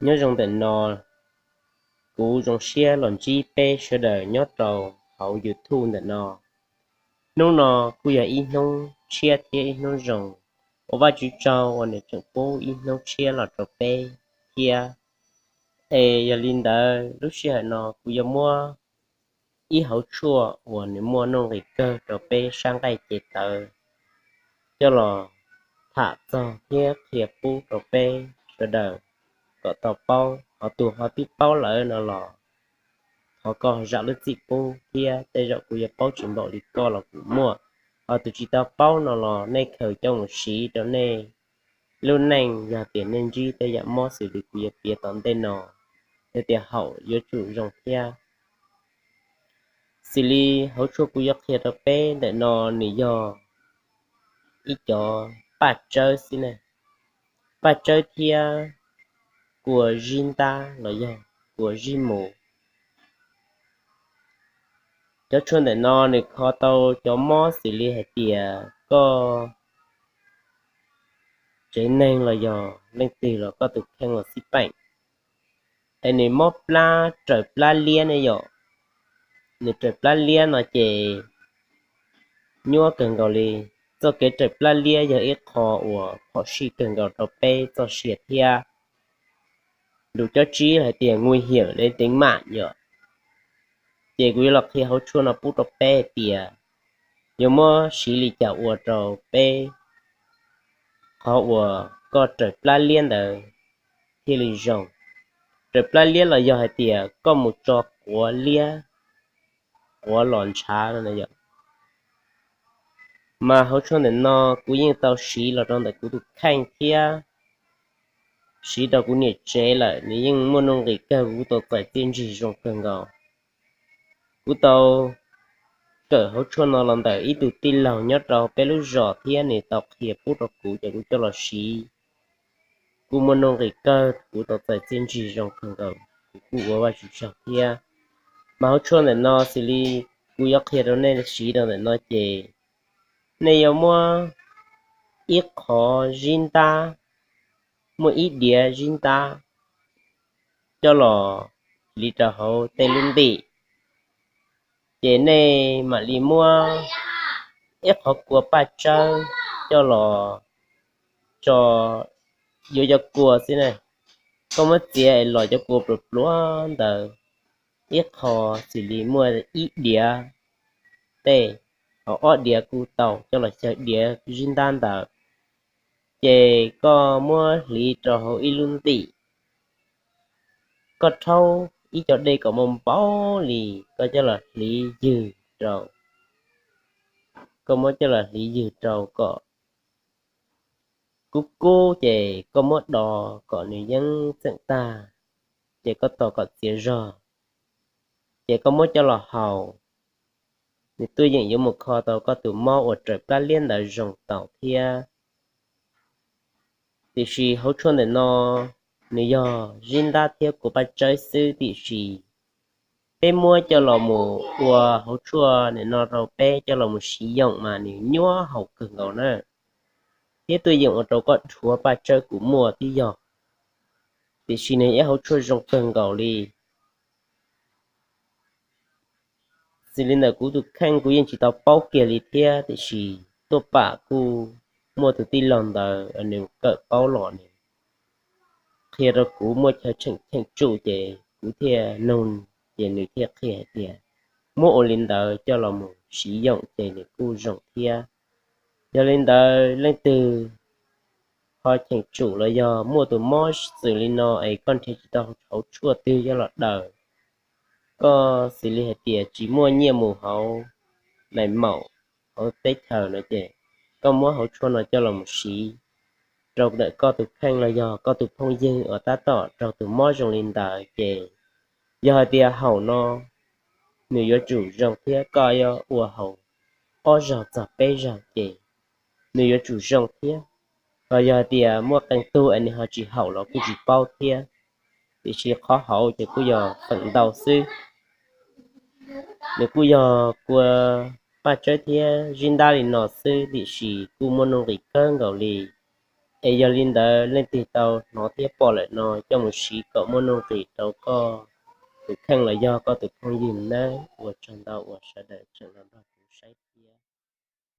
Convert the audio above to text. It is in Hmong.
Nyob zoo ntawm no, kuv zoo siab los ntsib peb sawv daws nyob rau hauv YouTube ntawm no. Hnub no kuj yog ib hnub tshiab thiab ib hnub zoo, ua Vajtswv tsaug uas nws tseem pub ib hnub tshiab los rau peb thiab. Es yog li ntawd lub sij hawm no kuv yuav muab ib hauv tshuaj uas nws muaj nuj nqis kawg rau peb sab nqaij ces tawv coj los tham txog thiab qhia pub rau peb sawv daws kom tau paub. Ho tus ho twb paub lawm no los thov koj zam lub txim pub thiab, tej zaum kuv yuav paub tsis npaum li koj los kuv muaj. Ho tus tsis tau paub no los nej khaws coj mus siv rau nej lub neej yog tias nej ntsib tej yam mob xws li kuv yuav piav tom ntej no, yog tias haum yuav tsum zoo thiab. Xws li hauv tshuaj kuv yuav qhia rau peb ntawm no nws yog ib cov paj tsawb xwb na, paj tsawb thiab kua zib ntab los yog kua zib mus. Cov tshuaj ntawm no nws kho tau cov mob xws li hais tias koj tsev neeg los yog leej twg los koj tus kheej los xij peem, es nws mob plab raws plab liab ne yom. Nws raws plab liab no ces nyuaj kawg nkaus li. Txoj kev raws plab liab yog ib qho uas phom sij kawg nkaus rau peb txoj sia thiab, lus cob tsib hais tias nguy hiểm đến tính mạng yom. Ces kuv yuav los qhia hauv tshuaj no pub rau peb hais tias yuav muab siv li cas ua rau peb qhov uas koj raws plab liab ntawd thiaj li zoo. Raws plab liab los yog hais tias koj mus tso quav liab, quav los ntshav no yom. Mas hauv tshuaj ntawm no kuv yeej tau siv los rau ntawm kuv tus kheej thiab siv rau kuv niam tsev lawm, nws yeej muaj nuj nqis kawg, kuv tau txais txiaj ntsig zoo kawg nkaus. Kuv tau kawm hauv tshuaj no los ntawm ib tug tij laug nyob rau peb lub zos thiab nws tau qhia pub rau kuv ces kuv coj los siv. Kuj muaj nuj nqis kawg, kuv tau txais txiaj ntsig zoo kawg nkaus, kuv kuj ua Vajtswv tsaug thiab. Mas hauv tshuaj ntawm no xws li kuv yuav qhia rau nej siv rau ntawm no ces nej yuav muab ib qhov zib ntab, muaj ib diav zib ntab coj los hliv rau hauv tej lub ntim. Ces nej mam li muab ib qhov kua paj tsawb coj los tso, yuav cov kua xwb na. Koj muab txiav es los cov kua pluas pluas ntawd, ib qho xws li muaj ib diav tej, ho ob diav kuj tau coj los xyaw diav zib ntab ntawd. Ces koj muab hliv rau hauv ib lub ntim, koj rhaub ib co dej kom npau npau li, koj coj los hliv ywg rau, koj muab coj los hliv ywg rau kom kub kub ces koj muab do kom nws yeeb txeem tag, ces koj tos kom txias zog, ces koj muab coj los haus. Nws tuaj yeem yuav mus kho tau koj tus mob uas raws plab liab ntawd zoo tau thiab. Tiam sis hauv tshuaj ntawm no nws yog zib ntab thiab kua paj tsawb xwb, tiam sis peb muab coj los mus ua hauv tshuaj ntawm no rau peb coj los mus siv yoom mas nws nyuaj haus kawg nkaus na, thiab tuaj yeem ua rau koj dhuav paj tsawb kuv muaj tib yog. Tiam sis nws yog ib hauv tshuaj zoo kawg nkaus li. Xws li ntawm kuv tus kheej kuv yeej tsis tau paub kiag li thiab, tiam sis tuaj pam kuj muaj tus tij laug ntawd nws kawm paub los nws qhia rau kuv muaj chaw cheem tsum ces kuv thiaj nug, ces nws thiaj qhia hais tias muab ua li ntawd coj los mus siv yoom ces nws kuj zoo thiab. Yog li ntawd leej twg ho cheem tsum los yog muaj tus mob xws li no es koj nrhiav tsis tau hauv tshuaj twg coj los daws, koj xws li hais tias tsis muaj nyiaj mus hauv nais maum hauv teb chaws no ces koj muab hauv tshuaj no coj los mus siv rau ntawm koj tus kheej los yog koj tus phooj ywg uas tab tom raug tus mob zoo li ntawd ces yog hais tias haum no nws yuav tsum zoo thiab, koj yuav ua haum ob zaug txog peb zaug ces nws yuav tsum zoo thiab. Ho yog hais tias muaj qee tug es nws ho tsis haum los kuj tsis paub thiab, tiam sis qhov haum ces kuj yog feem ntau xwb. Nws kuj yog kua paj tsawb thiab zib ntab li no xwb, tiam sis kuj muaj nuj nqis kawg nkaus li. Es yog li ntawd leej twg tau hnov thiab pom lawm no coj mus siv kom muaj nuj nqis rau koj tus kheej los yog koj tus phooj ywg nawb. Ua tsaug ntau uas sawv daws tseem los nrog kuv saib thiab.